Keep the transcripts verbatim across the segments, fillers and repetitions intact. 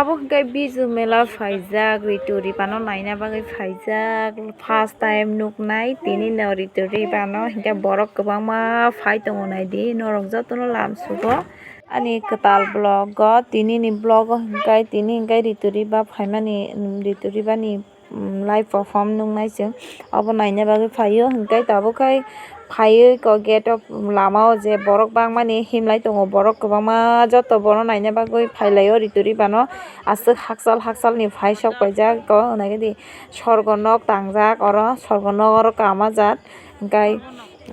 Obo hwnkhe Biju mela phaijak, Ritu Riba no naina bagwi phaijak. First time nuknai tini no Ritu Riba no, hwnkhe borok kwbangma phai tongo naidi, norok jotono lamsugo ani kwtal vlog o. Tini ni vlog o hwnkhe, tini hwnkhe Ritu Riba phaimani, Ritu Riba ni um, live perform nuknai chwng. Obo naina bagwi phaio, hwnkhe tabuk khai phaiwi kok gate o lama o je borok bangmani himlai tongo, borok kwbangma joto bono naina bagwi phailaio Ritu Riba no. Aswk hakchal hakchal ni phai sok paijak, kok hwnai di sorgo nok tangjak, oro sorgo nok oro kama jat, hwnkhe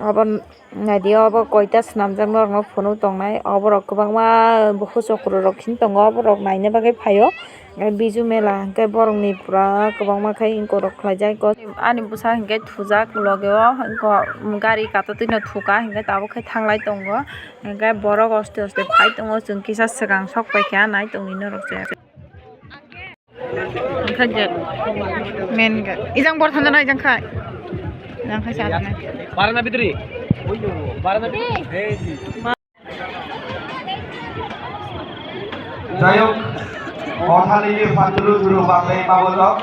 obo. Naidi obo koita swnamjak norokno phunuk tongnai, oborok kwbangma buku chokro rok hin tongo, oborok naina bagwi phaio. Biju mela hwnkhe borokni pura kwbangma khai inkorok khlaijak. Ani bwsa hwnkhe thujak loge o, gari katatwino thuka hwnkhe tabuk khai thanglai tongo. Hwnkhe borok oste oste phai tongo, chwng kisa swkang sok paikha nai tongwi norok se. Hwnkhe gate, main gate. Ijang bor thanjana ijang khai. Ijang khai sa. Barana bidri. Barana bidri. Jai hok, Kothali ni paturu duru batai mabojok.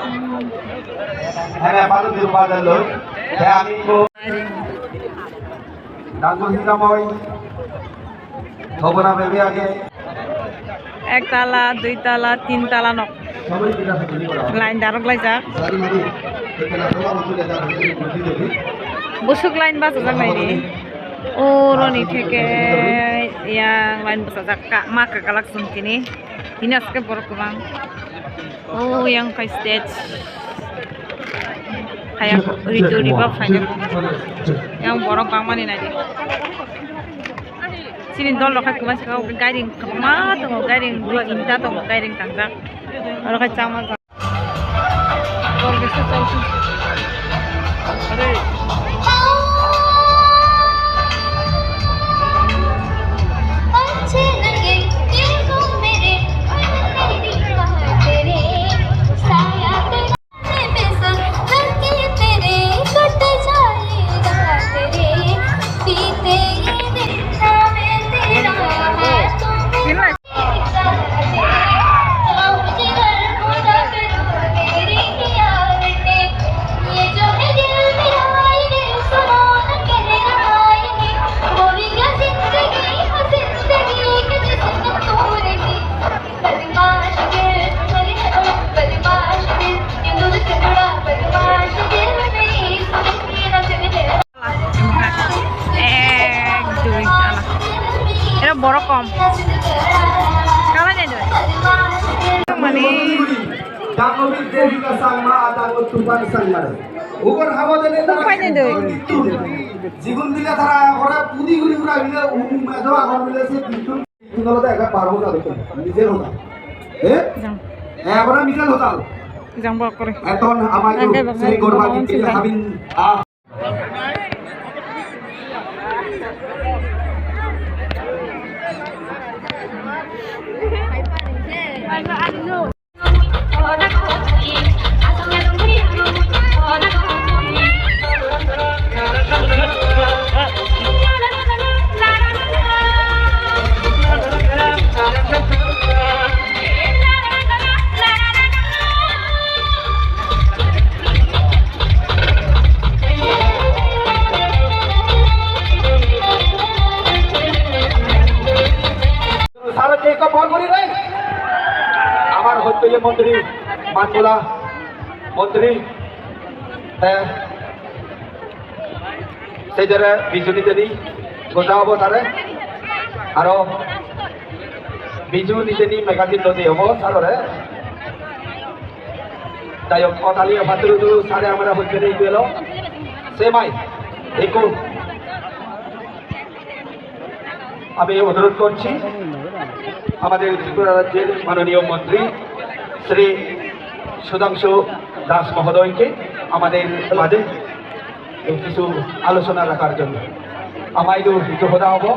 Hene paturu duru batai loi. Te ami ko. Dangu hinamoi. Thobona bebe age. Ek tala, dui tala, tin tala nok. Line darok laijak. Busuk line bachajak naidi. Oroni theke yang line bachajak ka, ma kakalak sung tini. Tini aske borok kwbang. O yang khai stage. Phaiya Ritu Riba phaiya. Yang borok bangmani naidi. Chini dol rok hai kwbangma saka o gairing kwbangma tongo, gairing dui tinta tongo, gairing tangjak. Oro khai chama jang. Dol kisa chang. Ek, dui, tala. Era borok kom. Kala jai doi. Mani. Dango bidde bika sangma, adango tupan sangma re. Ugor habo dene. Tupan jai doi. Jigun dile thara ora pudi guri gura bile, um, um, edo agor bile se pintu. Itu kalau tak ada parah hoda betul. Mijel hoda. Eh? Jang. Eh, apa namanya mijel hoda? Jang bok kore. Eh, ton ama itu. Angkai bang, seri korban angkai bang, itu habin. Ah. Saro ke ko bol bori rai. Amar hoito ye montri, Manmula montri, eh, sejere Bijuni teni gota obo tare. Aro Bijuni teni magazine dodi obo sarore. Jai hok, Kothali paturu duru sare amra hoito ni belo. Semai, eku. আমি অনুরোধ করছি আমাদের ত্রিপুরা রাজ্যের মাননীয় মন্ত্রী শ্রী সুধাংশু দাস মহোদয়কে আমাদের মাঝে কিছু আলোচনা রাখার জন্য। আমায় একটু, একটু কথা হবো।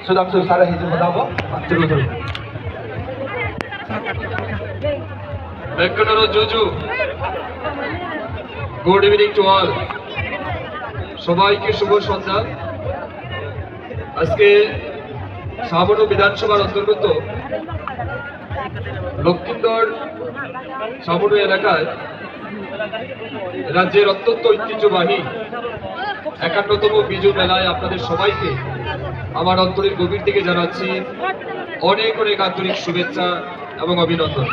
সুধাংশু স্যার, একটু কথা হবো। তুলুন, তুলুন। Bekkunoro juju. Good evening to all. সবাইকে শুভ সন্ধ্যা। আজকে সাবর্ণ বিধানসভার অন্তর্গত লক্ষিন্দর সামুডু এলাকায় রাজ্যের অত্যন্ত ঐতিহ্যবাহী একান্নতম বিজু মেলায় আপনাদের সবাইকে আমার অন্তরের গভীর থেকে জানাচ্ছি অনেক অনেক আন্তরিক শুভেচ্ছা এবং অভিনন্দন।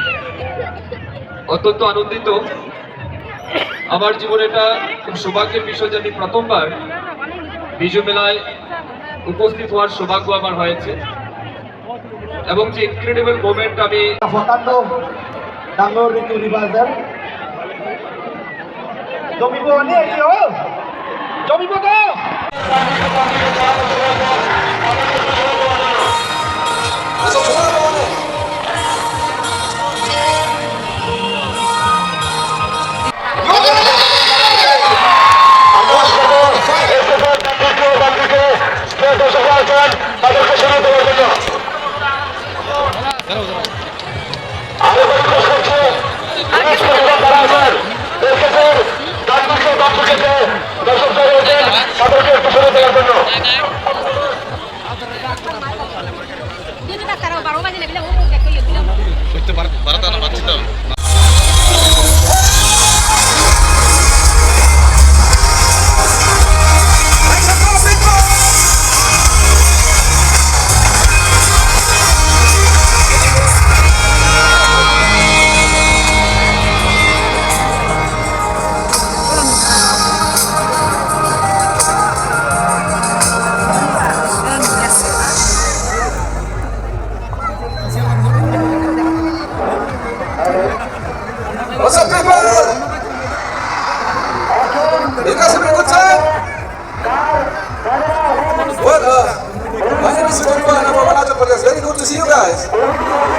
অত্যন্ত আনন্দিত। আমার জীবনে এটা খুব সৌভাগ্যের বিষয় যে আমি প্রথমবার বিজু মেলায় উপস্থিত হওয়ার সৌভাগ্য আমার হয়েছে এবং যে ইনক্রেডিবল মোমেন্ট আমি Votando, dangor Ritu Ribajan. Jomibo ni ayo. Jomibo to. What's up, people? You guys having a good time? Well, uh, my name is Tony and I'm from Arunachal Pradesh. Very good to see you guys.